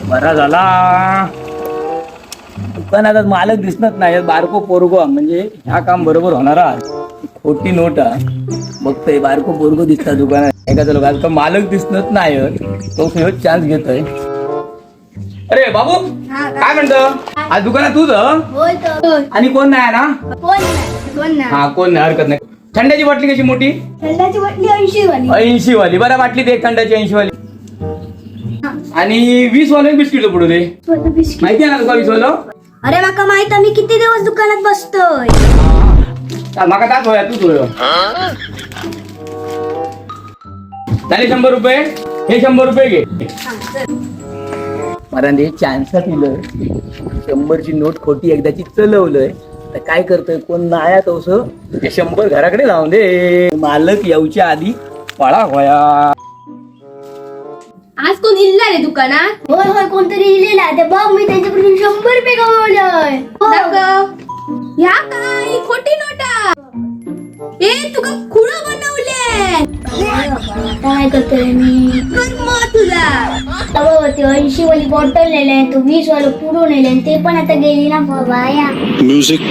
बरा झाला. दुकानात आज मालक दिसत नाही. बारको पोरगो म्हणजे ह्या काम बरोबर होणार आज. खोटी नोट हा. बघतोय, बारको पोरगो दिसता दुकानात एखादा लोक. आज मालक दिसत नाही, तो चान्स घेतोय. अरे बाबू, काय म्हणतो? आज दुकानात तुझ होय तर. आणि कोण नाही ना? कोण नाही, कोण नाही. हा, कोण नाही, हरकत नाही. थंड्याची बाटली कशी मोठी? थंडाची बाटली 80 वाली. 80 वाली. बरं, बाटली दे थंडाची 80 वाली. आणि 20 वाले बिस्किट पुढे दे. बिस्किट. माहिती आहे ना तुका 20 वालं? अरे, माका माहित आहे, मी किती दिवस दुकानात बसतोय. चाल, माका ताच होया तूच होय. झाले 100 रुपये. हे 100 रुपये घे. मरांडे चान्स दिलं. 100ची नोट खोटी एकदाची चलवलंय, तर काय करतोय? कोण नाही तोस, ते 100 घराकडे लावून दे. मालक येऊच्या आधी पळा होया. आज कोण इल्ला रे दुकानात? होय होय, कोणतरी इलेला. ते बघ, मी त्यांच्याकडून 100 रुपये कमवलंय. हो. दाखव. ह्या काय ही खोटी नोटा? ए, तुका खुळ बनवले. काय करतोय मी? कर्म तुझा. आता बघ, ते 80 वाली बॉटल नेले, तो 20 वाला पुढून नेले, ते पण आता गेली ना बाया. Music.